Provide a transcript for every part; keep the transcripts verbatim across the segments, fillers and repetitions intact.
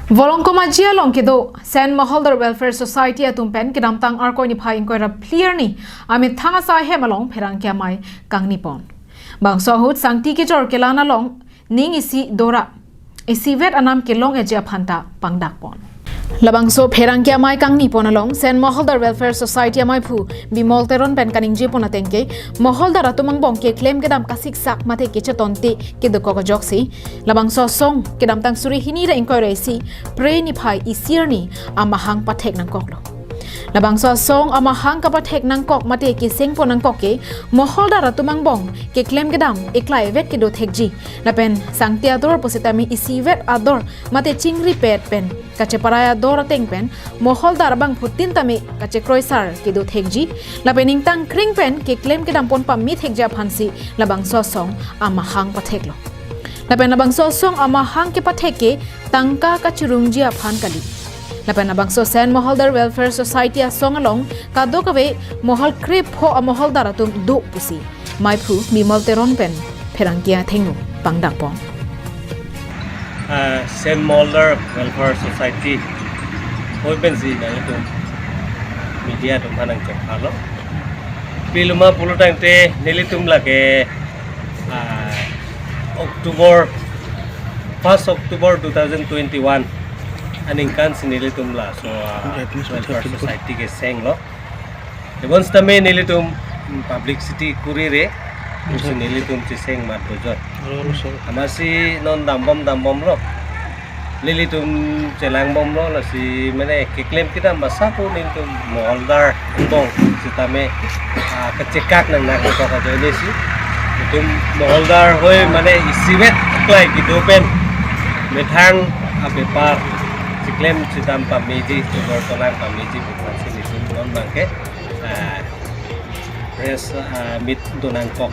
Volongkom Aji along kedo Saint Moholdar Welfare Society atum pen kedamtang Arkoi niphai ingkoi ra phli arni amethang asai hem along pherangke amei kangni pon. Bangso ahut sangti kejor kelang along ning isi dora isivet anam kelong eji aphan ta pangdak pon. Labangso pherangke amei kangni pon along Saint Moholdar Welfare Society ameiphu Bimol Teron pen kaningje pon ateng ke, Moholdar atum angbong keklem kedam kasiksak mate kechetonte kedokok ajoksi, labangso asong kedamtang suri hini ra ingkoi ra isi Phre niphai isi arni amahang pathek nangkoklo. Labangso asong amahang kapathek nangkok mate keseng pon nangkok ke, Moholdar atum angbong keklem kedam eklai vet kedo thekji, lapen sangti ador pusitame isivet ador mate chingri pet pen kacheparai ador ateng pen Moholdar abangphutin tame kachekroisar kedo thekji, lapen ingtang kring pen keklem kedam pon pame thekji aphansi labangso asong amahang patheklo. Lapen labangso asong amahang kepathek ke tangka kachirungji aphan kali. Lapen labangso Saint Moholdar Welfare Society asong along kadokave mohol krepho amoholdar atum do pusi meiphu Bimol Teron pen pherangke athengno pangdak pon. Ah, Saint Moholdar Welfare Society hoi pensi nanglitum media atum aphan nangchoklo. Piluma pulo tangte nelitum lake ah, October, first October two thousand twenty-one aningkan si nelitum laso ah, Welfare Society kesenglo. Ebon sitame nelitum mm, publicity kurire, si nelitum chiseng mat bojot. Amatsi non dambom dambomlo. Nelitum chelangbomlo, lasi mane keklem kedam basa pu nelitum Moholdar angbong sitame ah, kachekak nang nang ko ka jone si. Itum Moholdar hoi mane isivet klai kedo pen methang abepar chiklem chedam pameji, chedor tolang pameji bukan si nelitum non bangke ah, press ah, meet do nangkok.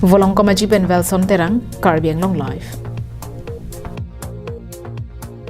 Volongkom Aji pen Welson Terang, Karbi Anglong Live.